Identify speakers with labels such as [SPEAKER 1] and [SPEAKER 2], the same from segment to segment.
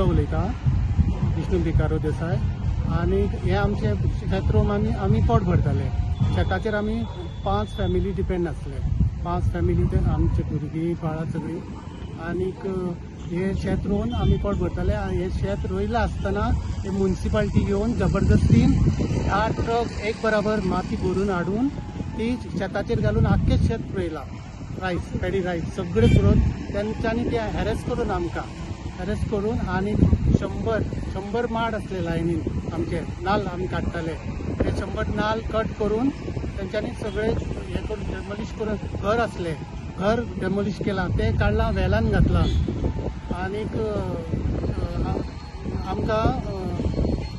[SPEAKER 1] बावलो उलयतां, विष्णू भिकारो देसाय. आनी हें आमचें शेत रोवन आमी पोट भरताले. शेताचेर आमी 5 फॅमिली डिपेंड आसले. 5 फॅमिली ते आमचे भुरगीं बाळां सगळीं. आनीक हें शेत रोवन आमी पोट भरताले. आनी हें शेत रोयलां आसतना हे मुन्सिपाल्टी येवन जबरदस्तीन 8 ट्रक एक बराबर माती भरून हाडून ती शेताचेर घालून आख्खें शेत रोयलां. रायस, पेडी रायस सगळें करून तेंच्यांनी ते हॅरेस करून आमकां हॅरेस करून आनी 100 माड आसले लायनीन आमचे नाल्ल आमी काडटाले. ते 100 नाल्ल कट करून तेंच्यांनी सगळे हें करून डेमोलिश करून घर आसले, घर डेमोलिश केलां, तें काडलां, वेलान घातलां. आनीक आमकां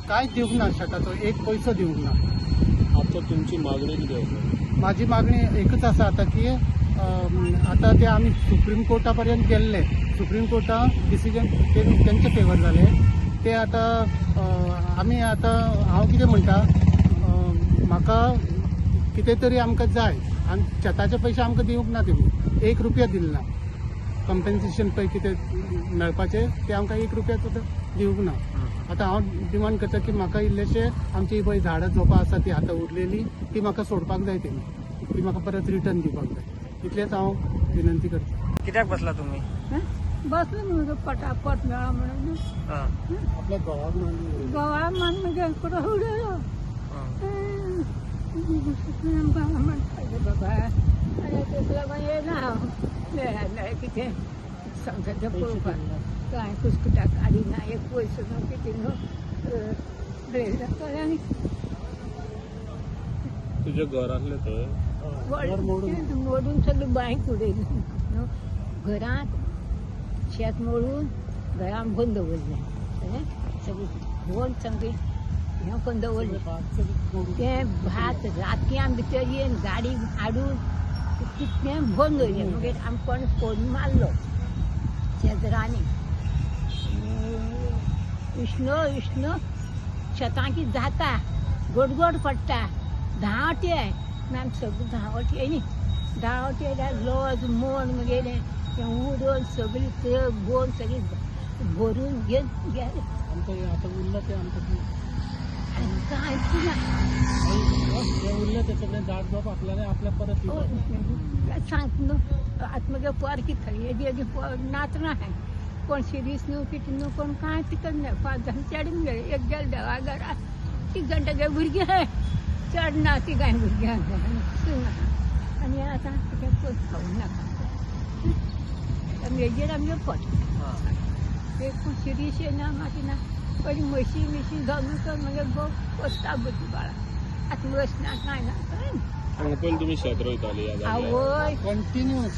[SPEAKER 1] कांयच दिवंक ना, शेताचो एक पयसो दिवंक ना.
[SPEAKER 2] आतां तुमची मागणी कितें आसा?
[SPEAKER 1] म्हाजी मागणी एकूच आसा आतां की आतां ते आमी सुप्रीम कोर्टा पर्यंत गेल्ले. सुप्रीम कोर्टा डिसिजन तेंचे फेवर जाले. ते आतां आमी आतां हांव कितें म्हणटा, म्हाका कितें तरी आमकां जाय. आनी शेताचे पयशे आमकां दिवंक ना तेमी, 1 रुपया दिले ना. कंपेन्सेशन पळय कितें मेळपाचें तें आमकां 1 रुपया सुद्दां दिवंक ना. आतां हांव डिमांड करता की म्हाका इल्लेशे आमची पळय झाडां झोपां आसा ती आतां उरलेली ती म्हाका सोडपाक जाय, तेमी ती म्हाका परत रिटर्न दिवपाक जाय. इतलेंच हांव विनंती करता.
[SPEAKER 3] कित्याक बसला तुम्ही?
[SPEAKER 4] बसलो म्हणून पटापट मेळा म्हणून.
[SPEAKER 1] आपल्या घोवाक मान
[SPEAKER 4] गोवा मान म्हणजे उडयलो म्हणपाचें बाबा. आनी तेका लागून येना हांव, मेळ्ळ्या मेळ्ळें कितें संवसार पळोवपाक कांय कुस्कुटा काडिना, एक पयसो न्हू कितें न्हू जातालें. आनी
[SPEAKER 2] तुजें घर आसलें थंय?
[SPEAKER 4] मोडून सगळी बांयक उडयली न्हू. घरांत शेत मोडून घरान बंद दवरलें, सगळी दोन सगळी हें करून दवरलें. तें भात राती आमी भितर येवन गाडी हाडून कितलें बंद दवरलें. मागीर आमी कोण फोन मारलो शेजरांनी, विष्णू विष्णू शेतां कितें जाता, गोड गोड पडटा, धांवट ये. आमी सगळीं धांवट येयली. धांवट येयल्यार लज मोड मगेलें तें उडोवन सगळी ट्रक बोन सगळी भरून घेवन गेले.
[SPEAKER 1] आमकां आतां उरलां तें आमकां
[SPEAKER 4] आनी कांयच ना.
[SPEAKER 1] हें उरलें तें सगळें झाड झोप आपल्याला आपल्या परत दिवपाक.
[SPEAKER 4] सांगता न्हू आतां मगे पोर कितें थंय येदी येदी पोर नातरां आहाय, कोण शिरीस न्हू कितें न्हू, कोण कांयच करना. 5 जाण चेडून गेले, एक गेले देवा घरा, 3 जाण तेगे भुरगीं आहाय, चड ना तिगांय भुरग्यांक सून आहा. आनी आतां कितें खावूं नाका हेजेर आमगे पोट. एक पूण शिरीस येना माती ना. पयलीं म्हशी मिशी घालून तर मगे घोव पोसता भुरगीं बाळां, आतां म्हस ना कांय ना कांय ना.
[SPEAKER 2] हांगा पयलीं तुमी शेत रोयताली ह्या जाग्यार?
[SPEAKER 4] आवय
[SPEAKER 1] कंटिन्युअस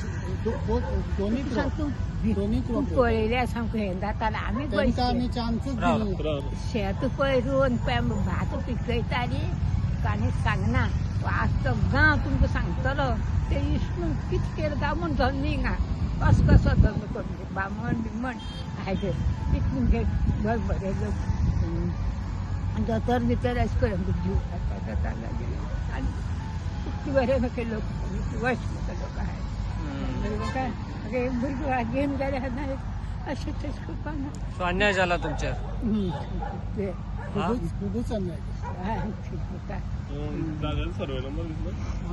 [SPEAKER 1] दोनी
[SPEAKER 4] सांगता
[SPEAKER 1] दोनी क्रॉप
[SPEAKER 4] पळयल्या सामकें हें जातालें. आमी
[SPEAKER 1] तेंकां आमी चान्सूच दिलो.
[SPEAKER 4] शेत पळय रोवन पळय आमी भात पिकयताली, कांय सांगना. आजचो गांव तुमकां सांगतलो ते इश्णू कितें केलें काय म्हूण धंदो हिंगा कसो कसो धंदो करून बामण बिमण आयचे कितले बरे बरे लोक दोतोर बितर अशें करून जीव खाता आनी इतले बरे म्हाका लोक वश म्हाका लोक आहाय. काय म्हाका भुरगीं घेवन गेले अशें तशें करपाक ना.
[SPEAKER 3] सो अन्याय जाला तुमचेर?
[SPEAKER 1] खुबूच खुबूच अन्याय.
[SPEAKER 4] हय.
[SPEAKER 2] जाग्यार सर्वे नंबर कितलो?